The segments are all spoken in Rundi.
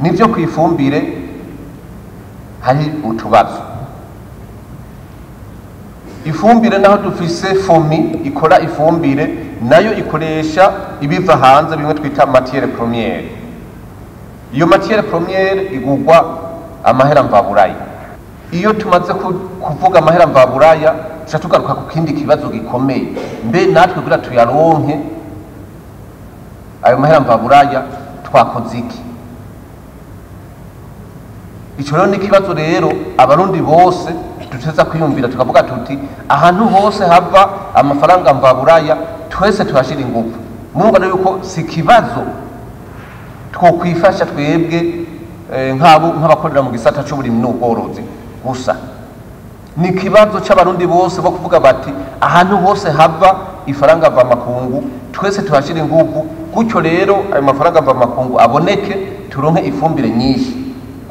Nivyo ku ifumbire hari utubazo. Ifumbire naho dufise FOMI ikora ifumbire, nayo ikoresha ibiva hanze, bimwe twita matière première. Iyo matière première igurwa amahera mvaburaya. Iyo tumaze kuvuga amahera mvaburaya, tuca tugaruka ku kindi kibazo gikomeye: mbe natwe kugira tuyaronke ayo mahera mvaburaya twakoze iki? Ico rero ni ikibazo rero Abarundi bose duteza kwiyumvira, tukavuga tuti ahantu hose hava amafaranga mvaburaya twese tuhashira ingufu. Murumva rero yuko si ikibazo twokwifasha twebwe nk'abo nk'abakorera mu gisata c'uburimyi n'ubworozi gusa, ni ikibazo c'Abarundi bose bo kuvuga bati ahantu hose hava ifaranga mvamakungu twese tuhashira ingufu, gutyo rero ayo mafaranga mvamakungu aboneke, turonke ifumbire nyinshi.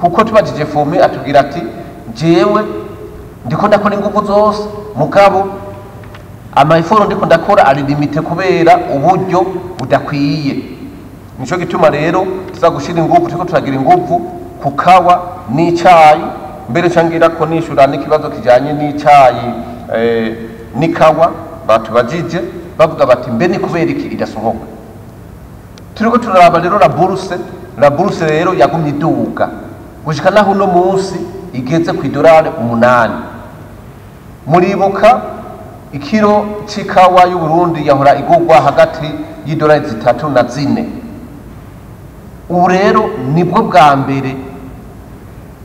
Kuko tubajije FOMI, atubwira ati jewe ndiko ndakora ingufu zose, mugabo ama efforts ndiko ndakora ari limité kubera uburyo budakwiye. Nico gituma rero tuza gushira ingufu, turiko turagira ingufu ku kawa n'icayi. Mbere cangira ko nishura n'ikibazo kijanye n'icayi n'ikawa batubajije, bavuga bati mbe ni kubera iki idasohoka? Turiko turaraba rero la bourse. La bourse rero yagumye iduga gushika naho uno munsi igeze ku idolari 8. Muribuka ikiro c'ikawa y'Uburundi yahora igurwa hagati y'idolari 3 na 4. Ubu rero nibwo bwa mbere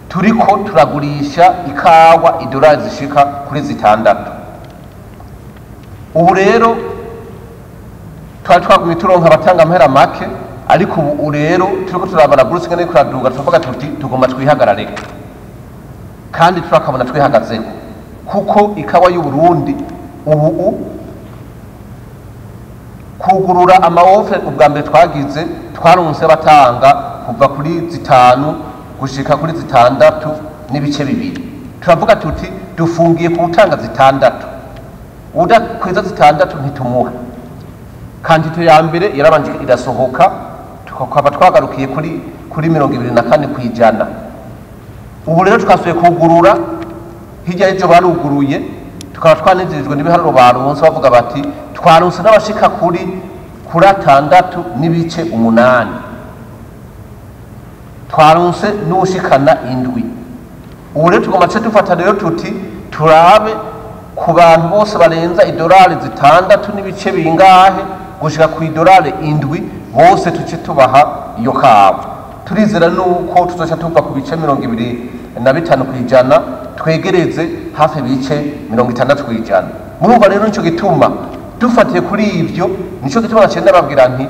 turiko turagurisha ikawa idolari zishika kuri 6. Ubu rero twari twagumye turonka abatanga amahera make, ariko ubu rero turiko turabara bourse ingene iriko iraduga, turavuga tuti tugomba twihagarareko, kandi turakabona twihagazeho, kuko ikawa y'Uburundi ubu kugurura ama offres ubwa mbere twagize, twaronse batanga kuva kuri 5 gushika kuri 6.2. Turavuga tuti dufungiye ku gutanga 6, udakwiza 6 ntitumuha. Quantité ya mbere yarabanje irasohoka, tukaba twagarukiye kuri 24%. Ubu rero twasubiye kugurura, hirya y'ejo baruguruye, tukaba twanejejwe n'ibiharuro baronse, bavuga bati twaronse n'abashika kuri 6.8, twaronse n'uwushikana 7. Ubu rero tugomba ce dufata rero tuti turabe ku bantu bose barenza idolari 6 n'ibice bingahe gushika ku idolari 7, bose tuce tubaha iyo kawa. Turizera nuko tuzoca tuva ku bice 25% twegereze hafi ibice 60%. Murumva rero nico gituma dufatiye kuri ivyo, nico gituma naciye ndababwira nti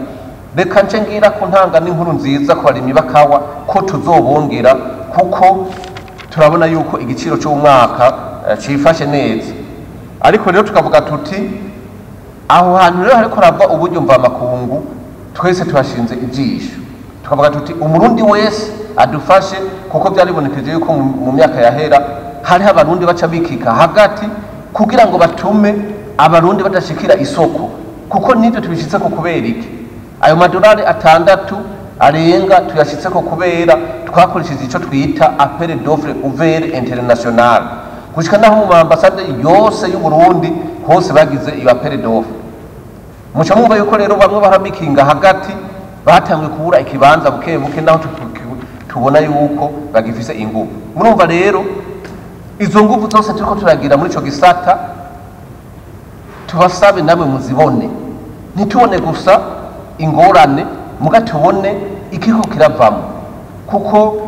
reka nce ngira ko ntanga n'inkuru nziza ku barimyi bakawa, ko tuzobongera, kuko turabona yuko igiciro cy'umwaka cifashe neza. Ariko rero tukavuga tuti aho hantu rero hariko harava uburyo mvamakungu twese tuhashinze ijisho, tukavuga tuti Umurundi wese adufashe, kuko byaribonekeje yuko mu myaka yahera hariho Abarundi baca bikika hagati kugira ngo batume Abarundi badashikira isoko. Kuko nibyo tubishitseko kubera iki? Ayo madolari 6 arenga tuyashitseko kubera twakoresheje ico twita appel d'offre ouvert international, gushika naho mu ambasade yose y'u Burundi hose bagize iyo appel d'offre. Muca mwumva yuko rero bamwe barabikinga hagati, batanguye kubura ikibanza buke buke, naho tubona yuko bagifise ingufu. Murumva rero izo nguvu zose turiko turagira muri ico gisata, tubasabe namwe muzibone, ntitubone gusa ingorane, muga tubone ikiriko kiravamo, kuko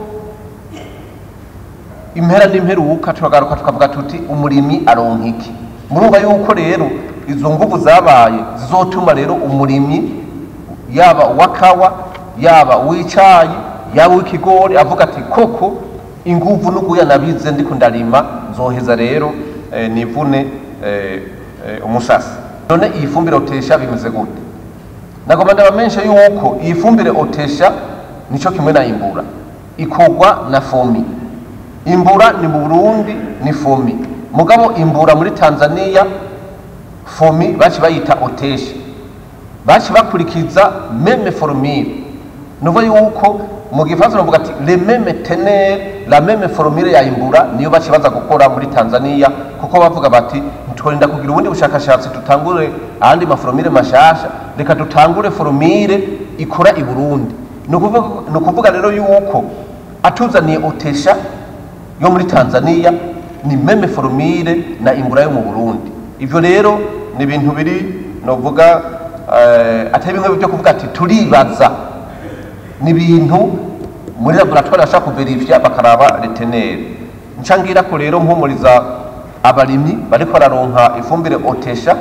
impera n'imperuka turagaruka tukavuga tuti umurimyi aronka iki? Murumva yuko rero izo nguvu zabaye zizotuma rero umurimyi, yaba uwakawa, yaba uw'icayi, yaba uw'ikigori, avuga ati koko inguvu n'uguya nabize ndiko ndarima, nzoheza rero nivune umusasi. None iyi fumbire Otesha bimeze gute? Nagomba ndabamenyesha yuko iyi fumbire Otesha nico kimwe na Imbura, ikorwa na FOMI. Imbura ni mu Burundi ni FOMI, mugabo Imbura muri Tanzania FOMI baci bayita Otesha, baci bakurikiza même formule. Nuva yuko mu gifaransa bavuga ati les mêmes teneurs, la même formule ya imbura niyo bace baza gukora muri Tanzania, kuko bavuga bati ntitworinda kugira ubundi bushakashatsi tutangure ahandi ma formule mashasha, reka dutangure formule ikora i Burundi. Ni ukuvuga rero yuko atuzaniye Otesha yo muri Tanzania ni même formule na imbura yo mu Burundi. Ivyo rero ni ibintu biri novuga atari bimwe byo kuvuga ati turibaza, ni ibintu muri laboratoire bashaka kuverifya bakaraba les teneurs. Nca ngira ko rero mpumuriza abarimyi bariko bararonka ifumbire Otesha,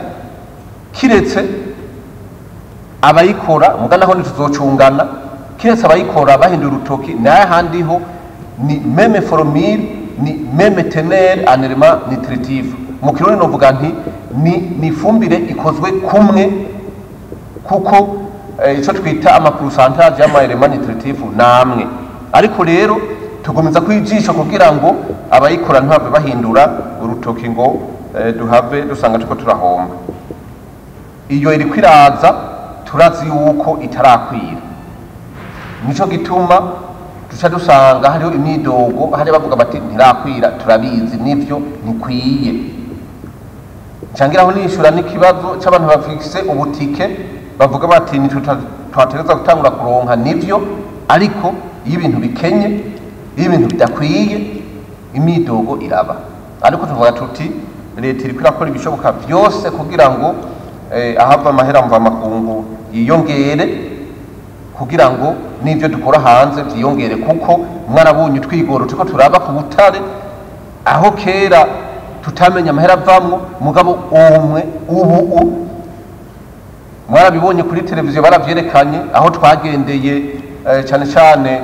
kiretse abayikora muga naho ntituzocungana, kiretse abayikora bahindura urutoki, naye ahandi ho ni même formule, ni même teneur en élément nutritif. Mu Kirundi novuga nti ni ifumbire ikozwe kumwe, kuko ico twita ama pourcentage y'ama élément nutritif namwe. Ariko rero tugomeza kwijisho kugira ngo abayikora ntibave bahindura urutoki ngo duhave dusanga tuko turahomba. Iyo iriko iraza turazi yuko itarakwira, nico gituma duca dusanga hariho imyidogo, hari bavuga bati ntirakwira. Turabizi nivyo, ntikwiye. Ncangiraho nishura n'ikibazo c'abantu bafise ubutike bavuga bati ntitwategerezwa gutangura kuronka. Nivyo, ariko iyo ibintu bikenye, iyo ibintu bidakwiye, imyidogo iraba. Ariko tuvuga tuti leta iriko irakora ibishoboka vyose kugira ngo ahava amahera mvamakungu yiyongere, kugira ngo n'ibyo dukora hanze vyiyongere, kuko mwarabonye utwigoro turiko turaba ku butare, aho kera tutamenya amahera avamwo, mugabo umwe ubu mwarabibonye kuri televiziyo baravyerekanye, aho twagendeye cane cane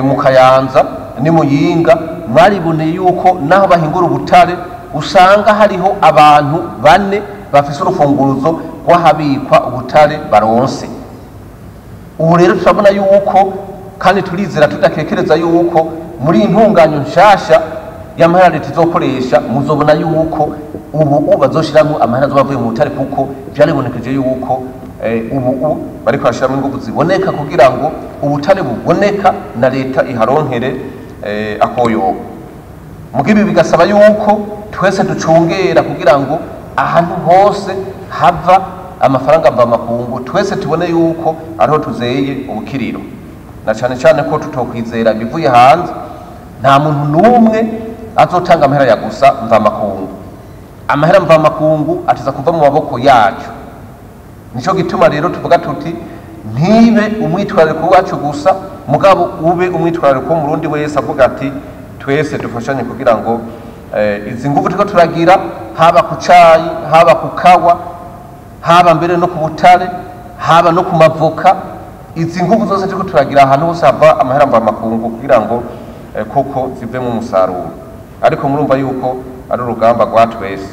mu Kayanza ni Muyinga, mwariboneye yuko naho bahingura ubutare usanga hariho abantu bane bafise urufunguruzo rw'ahabikwa ubutare baronse. Ubu rero turabona yuko kandi turizera tudakekereza yuko muri iyi ntunganyo nshasha y'amahera leta izokoresha, muzobona yuko ubu bazoshiramwo amahera azoba avuye mu butare, kuko vyaribonekeje yuko ubu bariko bashiramwo inguvu ziboneka kugira ngo ubutare buboneka na leta iharonkere akoyoko. Mugibi bigasaba yuko twese ducungera kugira ngo ahantu hose hava amafaranga mvamakungu twese tubone yuko ariho tuzeye ubukiriro, na cane cane ko tutokwizera ibivuye hanze. Nta muntu n'umwe azotanga amahera ya gusa mvamakungu. Amahera mvamakungu ateza kuva mu maboko yacu. Nico gituma rero tuvuga tuti ntibe umwitwarariko wacu gusa, mugabo ube umwitwarariko w'Umurundi wese, avuga ati twese dufashanye kugira ngo izi nguvu turiko turagira, haba ku cayi, haba ku kawa, haba mbere no ku butare, haba no ku mavoka, izi nguvu zose turiko turagira ahantu hose hava amahera mvamakungu kugira ngo koko zivemo umusaruro. Ariko murumva yuko ari urugamba rwa twese.